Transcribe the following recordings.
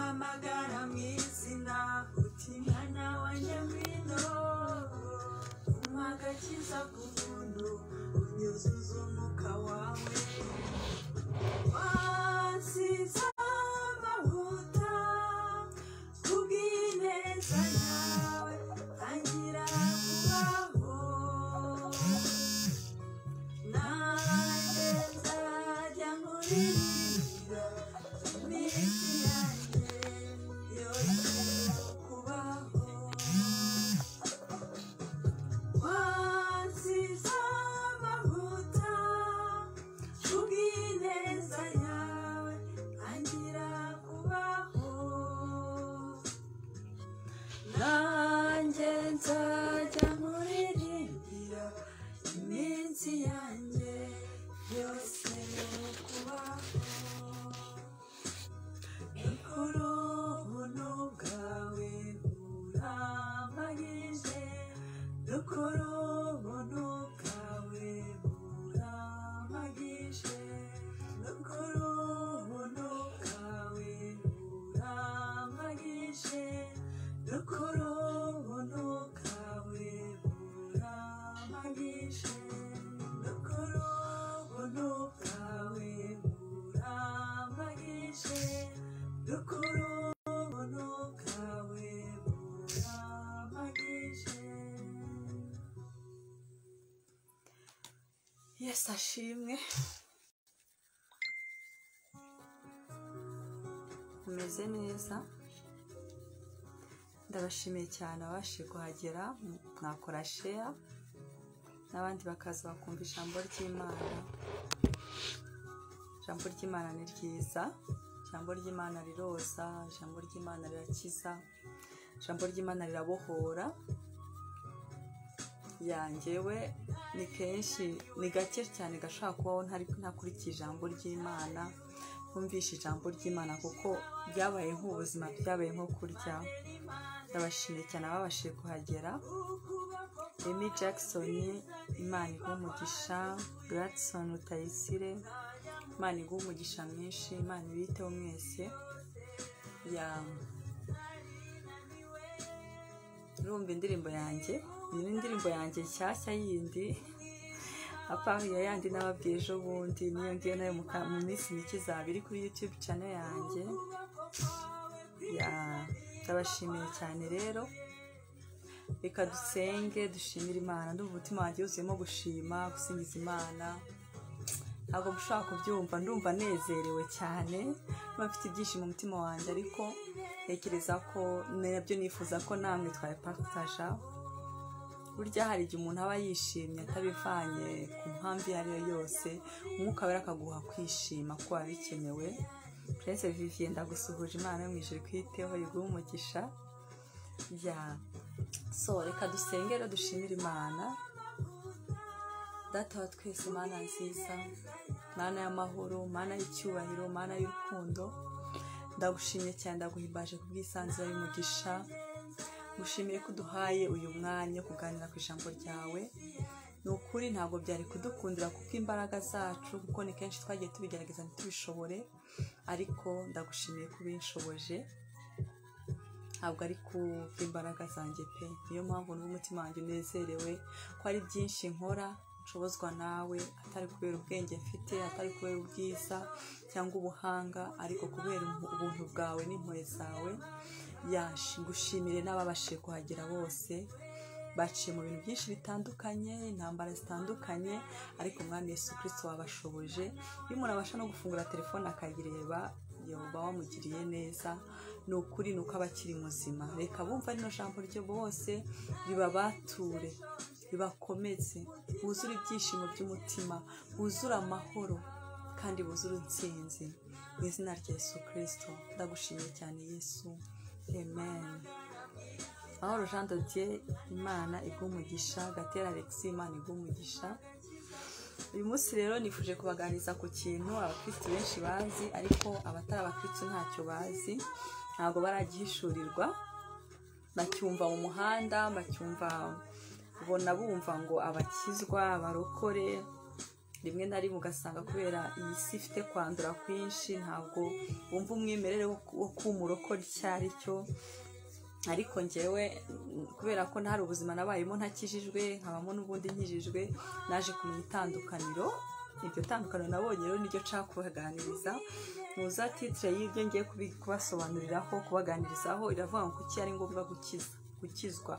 Umpamagara mu izina uti mwana wanjye ngwino, umpa agakiza k'ubuntu unyuzuza umwuka wawe. Wansize amavuta kubw'ineza yawe, tangira kubaho. Nanjye nzajya nkuririmbira iminsi yanjye yose yo kubaho. Wansize amavuta kubw'ineza yawe, tangira kubaho. Nanjye nzajya nkuririmbira iminsi yanjye yose yo kubaho. Ukuri ubuntu bwawe burampagije, dukora ubuntu bwawe burampagije, dukora ubuntu bwawe burampagije, dukora ubuntu bwawe burampagije, dukora ubuntu bwawe burampagije, dukora ubuntu bwawe burampagije. Yesu ashimwe. Mumeze neza, ndabashimiye cyane ababashije kuhagera, mwakora share n'abandi bakaza bakumva ijambo ry'Imana. Ijambo ry'Imana ni ryiza, ijambo ry'Imana riroza, ijambo ry'Imana rirakiza, ijambo ry'Imana rirabohora. Yanjyewe ni kenshi, ni gake cyane gashobora kubaho ntakurikiye ijambo ry'Imana, ntumvishe ijambo ry'Imana, kuko byabaye nk'ubuzima, byabaye nko kurya. Ndabashimiye cyane ababashije kuhagera. Amy Jackson, Imana iguhe umugisha. Gladson Rutayisire, Imana iguhe umugisha mwinshi, Imana ibiteho mwese. Ya urumva indirimbo yanjye, iyi ni indirimbo yanjye nshyashya yindi apart ya yandi nababwiye ejo bundi, niyo ngiyo nayo mu minsi mike izaba iri kuri YouTube channel yanjye. Ya ndabashimiye cyane rero. Reka dusenge dushimire Imana. Ndumva umutima wanjye wuzuyemo gushima, gusingiza Imana. Ntabwo mushobora kubyumva, ndumva nezerewe cyane, mba mfite ibyishimo mu mutima wanjye, ariko ntekereza ko nabyo nifuza ko namwe twabipartaja. Burya hari igihe umuntu aba yishimye atabivanye ku mpamvu iyo ari yo yose, umwuka wera akaguha kwishima ko biba bikenewe. Prince Vivien, ndagusuhuje, Imana yo mu ijuru ikwiteho, iguhe umugisha. Ya so reka dusenge rero dushimire Imana. Data wa twese, Mana nziza, Mana y'amahoro, Mana y'icyubahiro, Mana y'urukundo, ndagushimye cyane, ndaguhimbaje kubw'isanzure y'umugisha. Ngushimiye ko uduhaye uyu mwanya wo kuganira ku ijambo ryawe. Ni ukuri ntabwo byari kudukundira kuko imbaraga zacu, kuko ni kenshi twagiye tubigerageza ntitubishobore, ariko ndagushimiye ko ubinshoboje. Ntabwo ari kubw'imbaraga zanjye pe, niyo mpamvu numva umutima wanjye unezerewe ko ari byinshi nkora nshobozwa nawe, atari kubera ubwenge mfite, atari kubera ubwiza cyangwa ubuhanga, ariko kubera ubuntu bwawe n'impuhwe zawe. Ngushimire n'ababashije kuhagera bose, baciye mu bintu byinshi bitandukanye, intambara zitandukanye, ariko Umwami Yesu Kristo wabashoboje. Iyo umuntu abasha no gufungura telefone akayireba, yoba wamugiriye neza. Ni ukuri ni uko aba akiri muzima. Reka bumva rino jambo ryo bose ribabature, ribakomeze, buzure ibyishimo by'umutima, buzure amahoro kandi buzure intsinzi. Mu izina rya Yesu Kristo ndagushimiye cyane Yesu, amen. Mahoro Jean de Dieu, Imana iguhe umugisha. Gatera Alexis, Imana iguhe umugisha. Uyu munsi rero nifuje kubaganiriza ku kintu abakristo benshi bazi, ariko abatari abakristo ntacyo bazi, ntabwo baragihishurirwa. Bacyumva mu muhanda, bacyumva ubona bumva ngo abakizwa, abarokore, Rimwe na rimwe ugasanga kubera iyi si ifite kwandura kwinshi, ntabwo wumva umwimerere wo kuba umurokore icyo ari cyo. Ariko njyewe kubera ko ntari ubuzima nabayemo ntakijijwe, nkabamo n'ubundi nkijijwe, naje kumenya itandukaniro. Iryo tandukaniro nabonye rero niryo nshaka kubaganiriza. Muza titre y'ibyo ngiye kubasobanuriraho, kubaganirizaho, iravuga ngo kuki ari ngombwa gukizwa.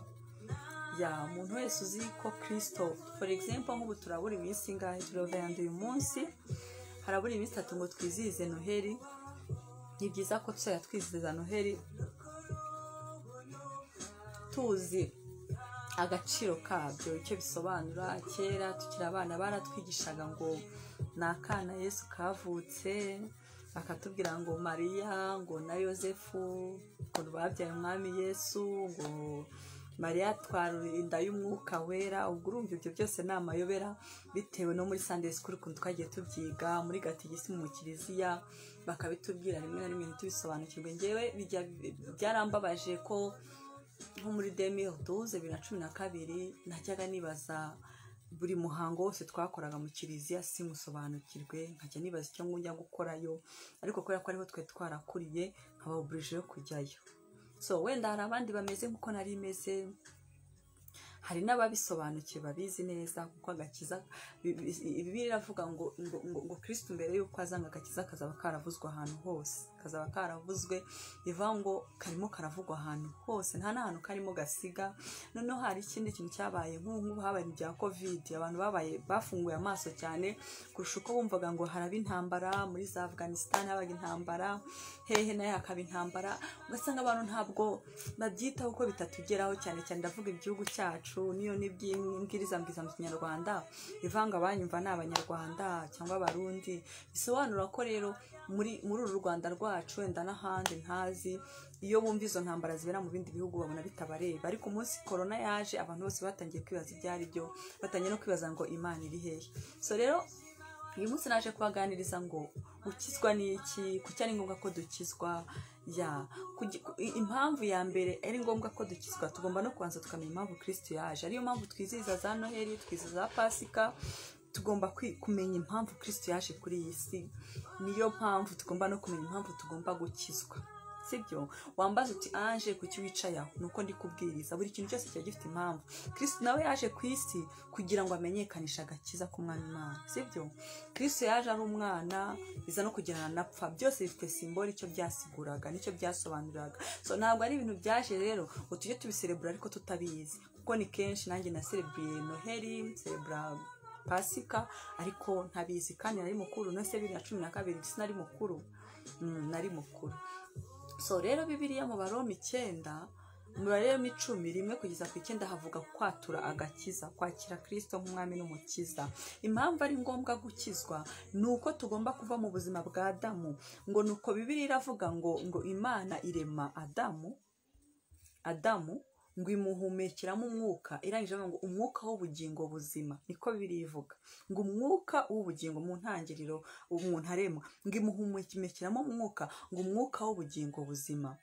Ya umuntu wese uzi ko Kristo, for example, nk'ubu turabura iminsi ingahe, turavenda uyu munsi, harabura iminsi 3 ngo twizihize Noheli. Ni byiza ko tuzajya twizihiza Noheli tuzi agaciro kabyo, icyo bisobanura. Kera tukiri abana baratwigishaga ngo ni akana Yesu kavutse, bakatubwira ngo Mariya ngo na Yosefu ngo babyaye umwami Yesu, ngo Mariya atwara inda y'umwuka wera. Ubwo urumva ibyo byose ni amayobera, bitewe no muri Sunday school ukuntu twagiye tubyiga, muri gatigisimu mu kiliziya bakabitubwira, rimwe na rimwe ntitubisobanukirwe. Njyewe byarambabaje ko nko muri 2012, 2012, najyaga nibaza buri muhango wose twakoraga mu kiliziya simusobanukirwe, nkajya nibaza icyo njya gukorayo, ariko kubera ko ariho twe twarakuriye nkaba obligé yo kujyayo. So wenda hari abandi bameze nkuko nari meze, hari n'ababisobanukiwe babizi neza, kuko agakiza Bibiliya iravuga ngo ngo Kristo mbere yuko aza ngo agakiza kazaba karavuzwe ahantu hose, kazaba karavuzwe, bivuga ngo karimo karavugwa ahantu hose, nta n'ahantu karimo gasiga. Noneho hari ikindi kintu cyabaye nk'ubu habaye ibya Covid, abantu babaye bafunguye amaso cyane kurusha uko bumvaga ngo haraba intambara muri za Afghanistan, habaga intambara hehe nayo hakaba intambara, ugasanga abantu ntabwo babyitaho uko bitatugeraho cyane cyane. Ndavuga igihugu cyacu, niyo n'iby'imbwiriza mbwiza mu Kinyarwanda ivanga abanyumva ni Abanyarwanda cyangwa Abarundi, bisobanura ko rero muri uru Rwanda rwacu wenda n'ahandi ntazi, iyo bumva izo ntambara zibera mu bindi bihugu babona bitabareba. Ariko umunsi corona yaje abantu bose batangiye kwibaza ibyo ari byo, batangiye no kwibaza ngo Imana iri hehe. So rero uyu munsi naje kubaganiriza ngo gukizwa ni iki, kuki ari ngombwa ko dukizwa. Ya impamvu ya mbere ari ngombwa ko dukizwa, tugomba no kubanza tukamenya impamvu Kristo yaje. Ariyo mpamvu twizihiza za Noheli, twizihiza za Pasika, tugomba kumenya impamvu Kristo yaje kuri iyi si. Niyo mpamvu tugomba no kumenya impamvu tugomba gukizwa, sibyo? Wambaza uti Ange kuki wicaye aho? Nuko ndi kubwiriza, buri kintu cyose kiba gifite impamvu. Kristo nawe yaje ku isi kugira ngo amenyekanishe agakiza k'umwami Imana, sibyo? Kristo yaje ari umwana, biza no kugirana napfa, byose bifite simbole icyo byasiguraga nicyo byasobanuraga. So ntabwo ari ibintu byaje rero ngo tujye tubiserebura ariko tutabizi, kuko ni kenshi nanjye na celebrate Noheli, celebra Pasika ariko ntabizi, kandi nari mukuru. No se 2012 sinari mukuru, nari mukuru. So rero Bibiliya mu Baroma 9, mu Baroma 10 1 kugeza ku 9 havuga kwatura agakiza, kwakira Kristo nk'umwami n'umukiza. Impamvu ari ngombwa gukizwa ni uko tugomba kuva mu buzima bwa Adamu. Ngo nuko Bibiliya iravuga ngo Imana irema Adamu ngo imuhumekeramo umwuka, irangije ngo umwuka w'ubugingo buzima, niko Bibiliya ivuga ngo umwuka w'ubugingo mu ntangiriro umuntu aremwa, ngo imuhumekeramo umwuka, ngo umwuka w'ubugingo buzima.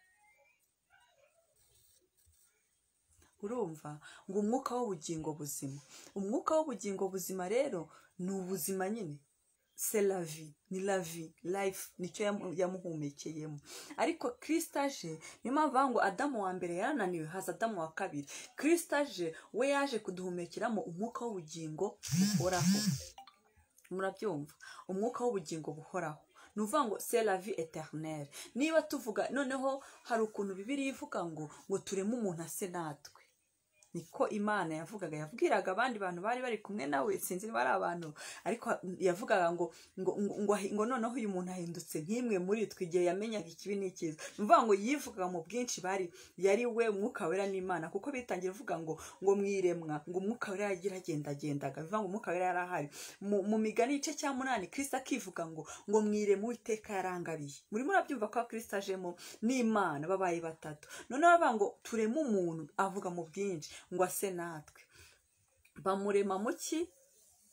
Urumva ngo umwuka w'ubugingo buzima, umwuka w'ubugingo buzima rero ni ubuzima nyine, c'est la vie, ni la vie, life, nicyo yamuhumekeyemo. Ariko Kristo aje, niyo mpamvu ngo Adamu wa mbere yarananiwe, haza Adamu wa kabiri. Kristo aje, we yaje kuduhumekeramo umwuka w'ubugingo buhoraho. Murabyumva, umwuka w'ubugingo buhoraho. Ni uvuga ngo c'est la vie éternelle. Niba tuvuga noneho hari ukuntu Bibiliya ivuga ngo tureme umuntu ase natwe, niko Imana yavugaga, yabwiraga abandi bantu bari bari kumwe nawe, sinzi niba ari abantu, ariko yavugaga ngo ngo ngo ngo noneho uyu muntu ahindutse nk'imwe muri twe igihe yamenyaga ikibi n'ikiza. Ni ngo yivugaga mu bwinshi bari yari we umwuka wera n'Imana, kuko bitangira uvuga ngo mwiremwa, ngo umwuka wera yagira agendagendaga, bivuga ngo umwuka wera yarahari. Mu migani igice cya 8 Kristo akivuga ngo mwiremwa Uwiteka yarangabiye. Murimo murabyumva ko Kristo ajemo n'Imana babaye batatu. Noneho bavuga ngo tureme umuntu, avuga mu bwinshi ngo ase natwe. Bamurema mu ki?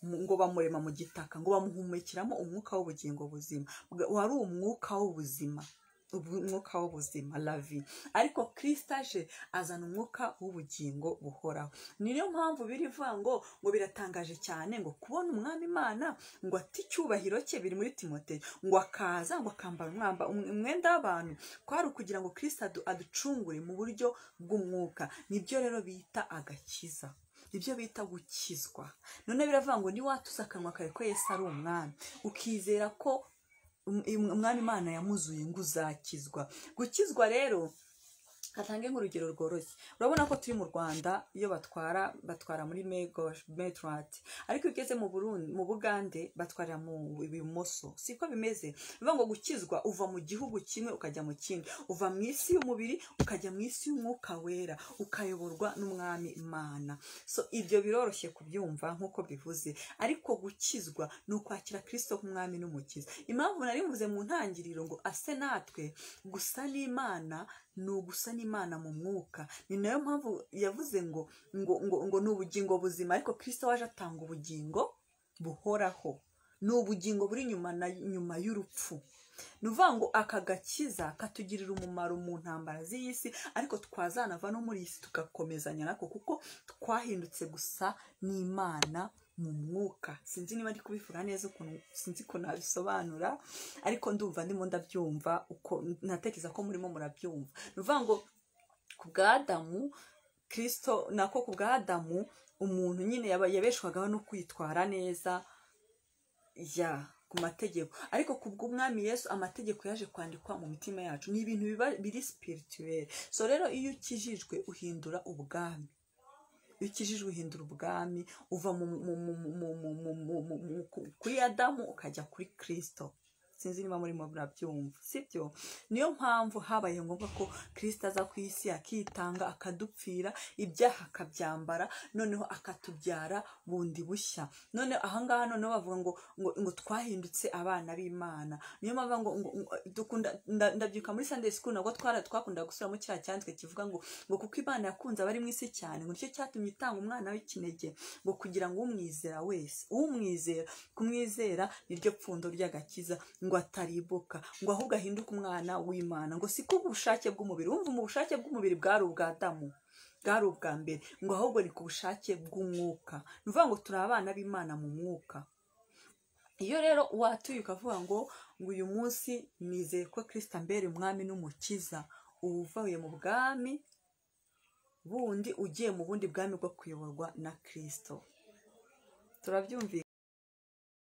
Ngo bamurema mu gitaka, ngo bamuhumekeramo umwuka w'ubugingo buzima, wari umwuka w'ubuzima. Umwuka w'ubuzima, la vie. Ariko Kristo aje azana umwuka w'ubugingo buhoraho. Niyo mpamvu birivuga ngo biratangaje cyane ngo kubona umwami Imana ngo ati icyubahiro cye, biri muri Timoteyo, ngo akaza ngo akambara umwenda w'abantu, kwari ukugira ngo Kristo aducungure mu buryo bw'umwuka. Nibyo rero bita agakiza, nibyo bita gukizwa. None biravuga ngo niwatuza akanwa kawe ko Yesu ari umwami, ukizera ko umwami Imana yamuzuye, ngo uzakizwa. Gukizwa rero, katange nk'urugero rworoshye. Urabona ko turi mu Rwanda, iyo batwara muri main gauche, main droite, ariko iyo ugeze mu Burundi, mu Bugande, batwarira mu ibumoso. Siko bimeze? Bivuga ngo gukizwa, uva mu gihugu kimwe ukajya mu kindi, uva mu isi y'umubiri ukajya mu isi y'umwuka wera, ukayoborwa n'umwami Imana. So ibyo biroroshye kubyumva nk'uko bivuze, ariko gukizwa ni ukwakira Kristo nk'umwami n'umukiza. Impamvu nari mvuze mu ntangiriro ngo ase natwe, gusa n'Imana ni ugusa n'Imana mu mwuka. Ni nayo mpamvu yavuze ngo ni ubugingo buzima, ariko Kristo waje atanga ubugingo buhoraho, ni ubugingo buri nyuma na nyuma y'urupfu. Ni ukuvuga ngo aka gakiza katugirira umumaro mu ntambara z'iyi si, ariko twazanava no muri iyi si tugakomezanya nako, kuko twahindutse gusa n'Imana mu mwuka. Sinzi niba ndi kubivuga neza ukuntu, sinzi ko nabisobanura, ariko ndumva ndimo ndabyumva uko natekereza ko murimo murabyumva. Ni ukuvuga ngo ku bwa Adamu, Kristo nako, ku bwa Adamu umuntu nyine yabeshwagaho no kwitwara neza ya ku mategeko, ariko ku bw'umwami Yesu amategeko yaje kwandikwa mu mitima yacu. Ni ibintu biba biri spirituel. So rero iyo ukijijwe uhindura ubwami, iyo ukijijwe uhindura ubwami, uva mu mu mu mu mu mu mu mu mu mu kuri Adamu ukajya kuri Kristo. Sinzi niba murimo murabyumva, sibyo? Niyo mpamvu habaye ngombwa ko Kristo aza ku isi, akitanga, akadupfira, ibyaha akabyambara, noneho akatubyara bundi bushya. None ahangaha noneho bavuga ngo twahindutse abana b'Imana. Niyo mpamvu ngo dukunda, ndabyuka muri Sunday school nabwo twakunda gusubiramo cya cyanditswe kivuga ngo kuko Imana yakunze abari mu isi cyane, ngo nicyo cyatumye itanga umwana w'ikinege, ngo kugira ngo umwizera wese, umwizera, kumwizera niryo pfundo ry'agakiza, ngo ataribuka, ngo ahubwo ahinduke umwana w'Imana, ngo si ku bushake bw'umubiri. Wumva, mu bushake bw'umubiri bwari ubwa Adamu, bwari ubwa mbere, ngo ahubwo ni ku bushake bw'umwuka. Ni ukuvuga ngo turi abana b'Imana mu mwuka. Iyo rero watuye ukavuga ngo uyu munsi nizeye ko Kristo ambera umwami n'umukiza, uba uvuye mu bwami bundi ugiye mu bundi bwami bwo kuyoborwa na Kristo. Turabyumvikana?